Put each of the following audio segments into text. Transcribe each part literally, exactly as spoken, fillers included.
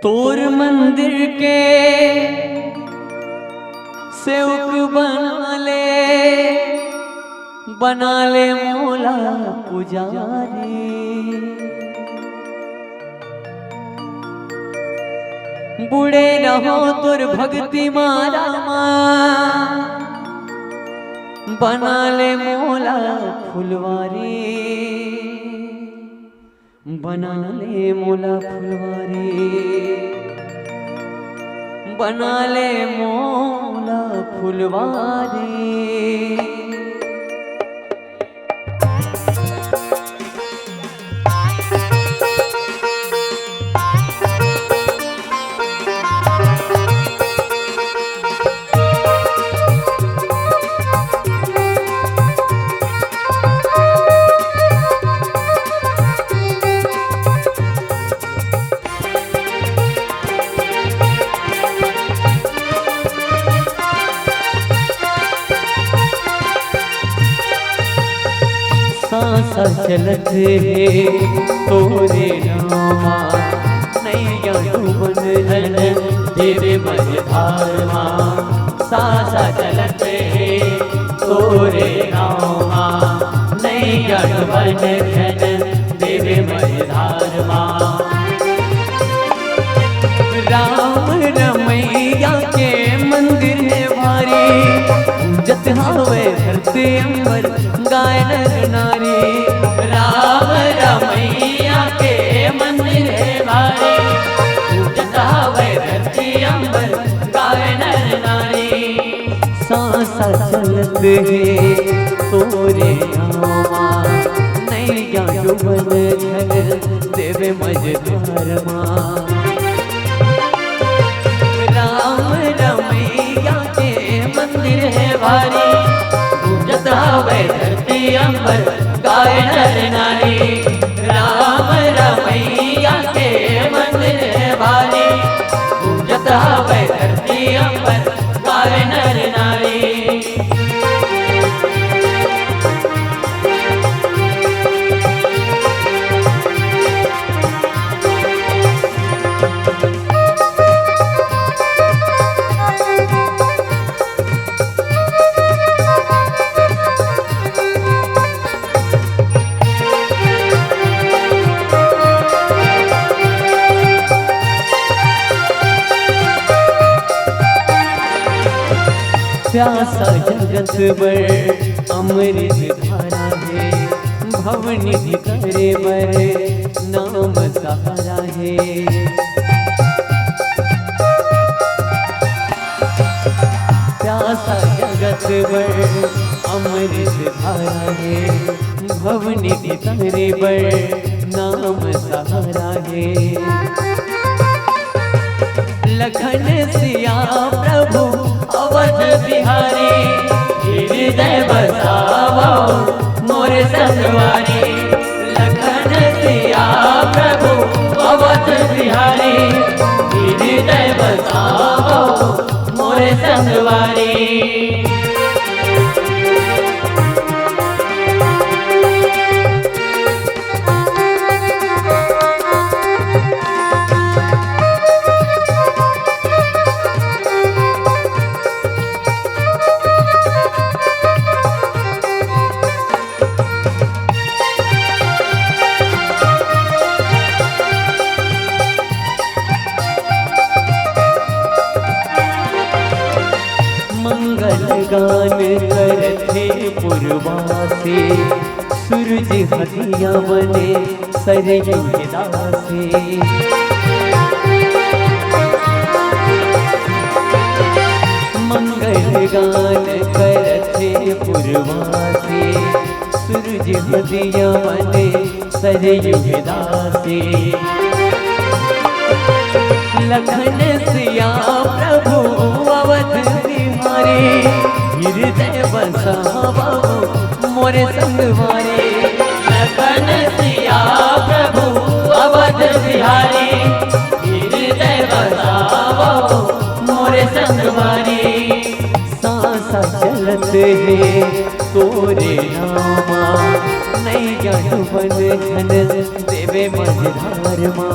तोर मंदिर के सेवक बना ले, बना ले मोला पुजारी। बूड़े रहो तोर भक्ति मा रामा, बना ले मोला फुलवारी। बना ले मोला फुलवारी, बना ले मोला फुलवारी। सांसा चलत हे तोरे नामा, नैया डूबन धन देवे मझधार मा। सांसा चलत हे तोरे नामा, नैया डूबन धन देवे मझधार मा। राम रमैया के मंदिर हे भारी, पूजत हावय धरती अंबर गाय नर नारी। राम रमैया के मंदिर हे भारी, पूजत हावय धरती अंबर गाय नर नारी। सांसा चलत हे तोरे नामा, नैया डूबन झन देवे मझधार मा। राम रमैया के मंदिर हे भारी, पूजत हावय धरती अंबर गाय नर नारी। राम रमैया के मंदिर हे भारी, पूजत हावय धरती अंबर गाय नर नारी। प्यासा जगत बर अमृत धारा हे, भवनिधि करे बर नाम सहारा हे। प्यासा जगत बर अमृत धारा हे, भवनिधि करे बर नाम सहारा हे। लखन सिया प्रभु अवध बिहारी, हृदय बसावो मोर संगवारी। लखन सिया प्रभु अवध बिहारी, हृदय बसावो मोर संगवारी। मंगल गान करथे पुरवासी, सूरज हदिया बने सरयू के दासी। मंगल गान करथे पुरवासी, सूरज हदिया बने सरयू के दासी। लखन सिया प्रभु अवध बिहारी, हृदय बसावो मोर संगवारी। लखन सिया प्रभु अवध बिहारी, हृदय बसावो मोर संगवारी। सांसा चलत हे तोरे नामा, नैया डूबन झन देवे मझधार मा।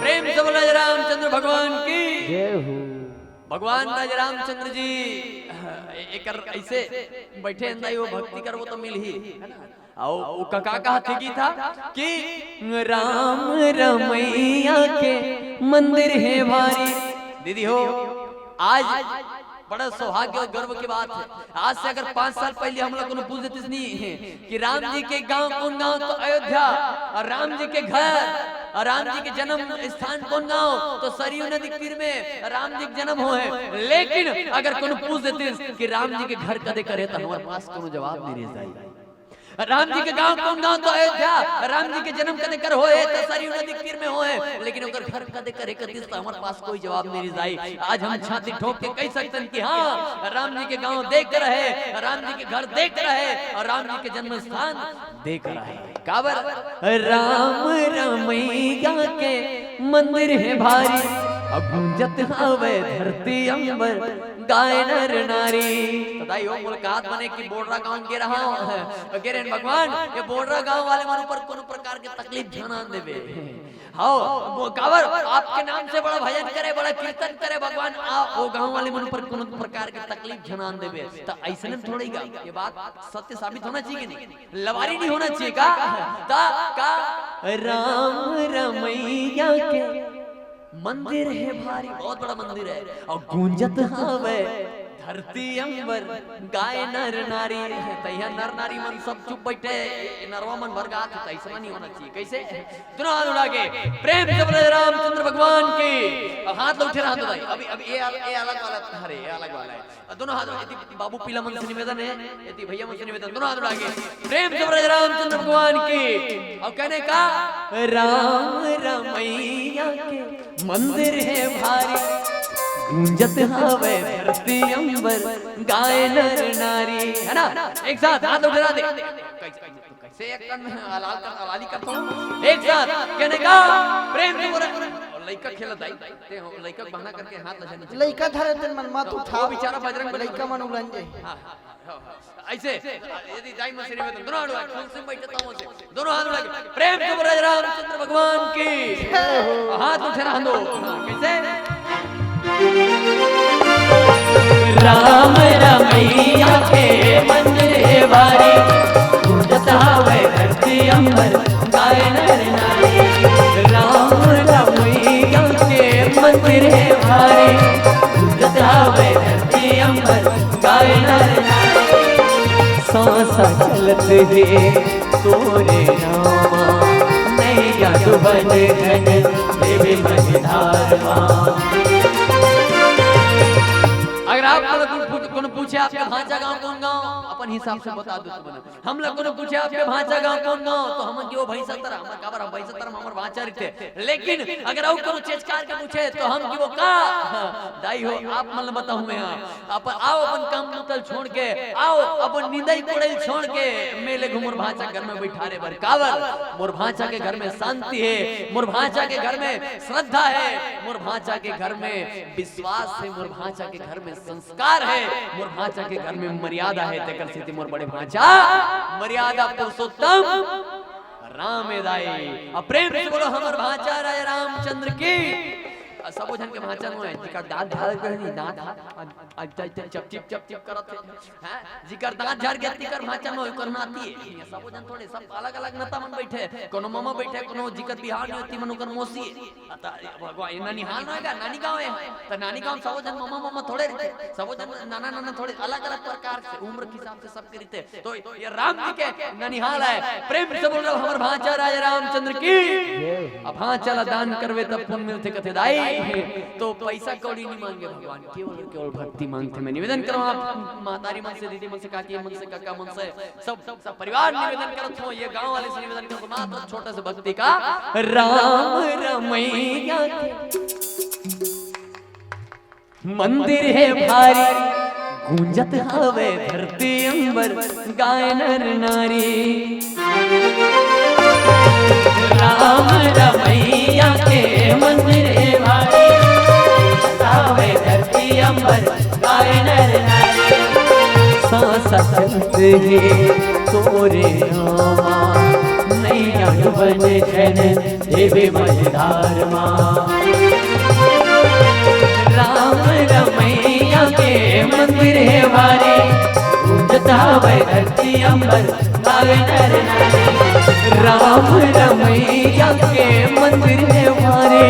प्रेम से बोला रामचंद्र भगवान की। जय हो। भगवान राजा रामचंद्र जी ए-, एकर ऐसे बैठे अंदर वो भक्ति करबो तो मिलही, है ना? अउ वो का, का कहत हे गीता कि राम रमैया के मंदिर हे भारी। दीदी हो, आज बड़ा सौभाग्य और गर्व की बात है। आज से अगर पाँच साल पहले हम लोग को पूछ देते नहीं है कि राम जी के गांव कौन गांव, तो अयोध्या, और राम जी के घर और राम जी के जन्म स्थान कौन गांव, तो सरयू नदी के तीर में राम जी के जन्म होए। लेकिन अगर कोनो पूछ देते कि राम जी के घर कदे करे, तो हमारे पास कोनो जवाब नहीं रह जाए। राम जी के गांव कौन गांव, तो अयोध्या। राम जी के जन्म कदे कर होए, तो सरयू नदी के तीर में होए, लेकिन ओकर घर कदे करे कतिस, तो हमारे पास कोई जवाब नहीं रह जाई। आज हम छाती ठोक के कह सकते हैं कि हाँ, राम जी के गांव देख रहे, राम जी के घर देख रहे और राम जी के जन्म स्थान देख रहे। काबर? राम रमैया के मंदिर हे भारी, अब गूंजत हवे धरती अंबर, गाय नर नारी। तो दाई हो, मुलाकात बने कि बोड़रा गांव गे रहा हूं। गे रहे भगवान, ये बोड़रा गांव वाले मन ऊपर कोनो प्रकार के तकलीफ झन आन देवे। हाँ, वो काबर? आपके नाम से बड़ा भजन करे, बड़ा कीर्तन करे भगवान, आ वो गांव वाले मन ऊपर कोनो प्रकार के तकलीफ झन आन देवे। तो ऐसे में थोड़ी गा, ये बात सत्य साबित होना चाहिए कि नहीं? लवारी नहीं होना चाहिए का? ता का? राम रमैया के मंदिर हे भारी, बहुत बड़ा मंदिर है, और गूंजत हवे धरती अंबर, गाय नर नारी। तैया नर नारी मन सब चुप बैठे, ये नरवा मन भर गा, तो ऐसा नहीं होना चाहिए। कैसे? दोनों हाथ उठा के प्रेम से बोले रामचंद्र भगवान की। अब हाथ ला उठे रहा तो भाई, अभी, अभी ये अल-, ये अलग वाला, अरे ये अलग वाला है। दोनों हाथ, यदि बाबू पीला मन से निवेदन है, यदि भैया मन से निवेदन, दोनों हाथ उठा के प्रेम से बोले रामचंद्र भगवान की। और कहने का, राम रमैया के मंदिर हे भारी, गूंजत हवे धरती अंबर, गाय नर नारी, है ना? एक साथ हाथ उठा दे। कैसे एक कन में अलाल कर, अलाली करता हूँ। एक साथ कहने का, प्रेम से बोले। और लइका खेलत आई, ते हो, लइका बहाना करके हाथ ला झन नीचे। लइका धरे तेन मन मत तो उठा। वो बेचारा बजरंग बली। लइका मन उलन जाई। हाँ, हाँ, हाँ, हाँ। ऐसे, यदि दाई मन से निवेदन, दोनों हाथ उठा, फूल से बैठे तो से, दोनों हाथ उठा के, प्रेम से बोले रामचंद्र भगवान की। हाथ उठे रहन दो। कैसे? राम रमैया के मंदिर हे भारी, गूंजत हवे धरती अंबर, गाय नर नारी। राम रमैया के मंदिर हे भारी, गूंजत हवे धरती अंबर, गाय नर नारी। सांसा चलत हे तोरे नामा, नैया डुबन घन देवे मझधार मा। अगर आप लोग कोनो पूछ-, कोनो पूछे आपके भांचा गांव कौन गांव, अपन हिसाब से बता दो तुमने। हम लोग कोनो पूछे आपके भांचा गांव कौन गांव, तो हम कि वो भैंसा तरह, हम काबर हम भैंसा तरह, हमर भांचा रहिथे। लेकिन अगर अउ कोनो चेचकार के पूछे, तो हम कि वो का? दाई हो, आप मन ल बताहूं मैं, हाँ। अपन, आओ अपन काम बूता ल छोड़ के, आओ अपन निंदई कोड़ई ल छोड़ के, मैं लेगहूं मोर भांचा घर में बइठारे बर। काबर? मोर भांचा के घर में शांति हे, मोर भांचा के घर में श्रद्धा हे, मोर भांचा के घर में विश्वास हे, मोर भांचा के घर में संस्कार हे, मोर भांचा के घर में मर्यादा हे, तेकर सेती मोर बड़े भांचा मर्यादा पुरुषोत्तम राम हे दाई। अब प्रेम से बोलो, हमर भांचा राय रामचंद्र की। आ, सबो झन के भांचा नो हे, जेकर दांत झाड़ के नहीं, दांत, आ, आ, च-, च-, चप चिप, चप चिप करत हे। हैं? जेकर दांत झाड़ के, तेकर भांचा नो हे, ओकर नाती हे। ये सबो झन थोड़े, सब अलग-अलग नता मन बइठे। कोनो ममा बइठे, कोनो जेकर बिहाव नहीं होती मन ओकर मौसी हे। आ, त भगवान, ये ननिहाल नो हे का? नानी गांव हे। त नानी गांव सबो झन ममा, ममा थोड़े रहिथे। सबो झन नाना, नाना थोड़े, अलग-अलग प्रकार से, उम्र के हिसाब से सबके रहिथे। तो ये राम जी के ननिहाल हे, प्रेम से बोल रहा हूँ, हमर भांचा राय रामचंद्र की। अब भांचा ला दान करबे तब पुण्य मिलथे कथे दाई। तो पैसा कौड़ी नहीं मांगे भगवान, केवल, केवल भक्ति मांगथे। मैं निवेदन करूँ आप महतारी मन से, दीदी मन से, काकी मन से, काका मन से, सब, सब परिवार निवेदन करत हो, ये गांव वाले से निवेदन करत हो, मात्र छोटा सा भक्ति का। राम रमैया के मंदिर हे भारी, गूंजत हवे धरती अंबर, गाय नर नारी। राम रमैया के मंदिर हे भारी, गूंजत हवे धरती अंबर, गाय नर नारी। सचमुच हे तोरे नामा, नैया डुबन झन देबे मझधार मा। राम रमैया के मंदिर हे भारी, गूंजत हवय धरती अंबर गावे नर नारी। राम रमैया के मंदिर हे भारी,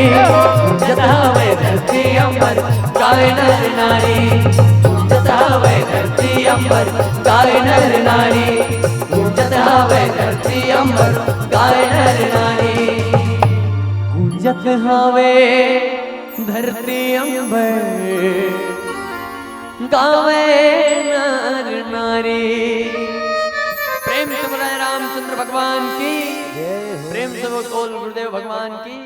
गूंजत हवय धरती अंबर गावे नर नारी। गूंजत हवय धरती अंबर गावे नर नारी। गूंजत हवय धरती अंबर गावे नर नारी। गूंजत हवय धरती अंबर गावे नर नारी। प्रेम से बोले रामचंद्र भगवान की, प्रेम से बोल गुरुदेव भगवान की।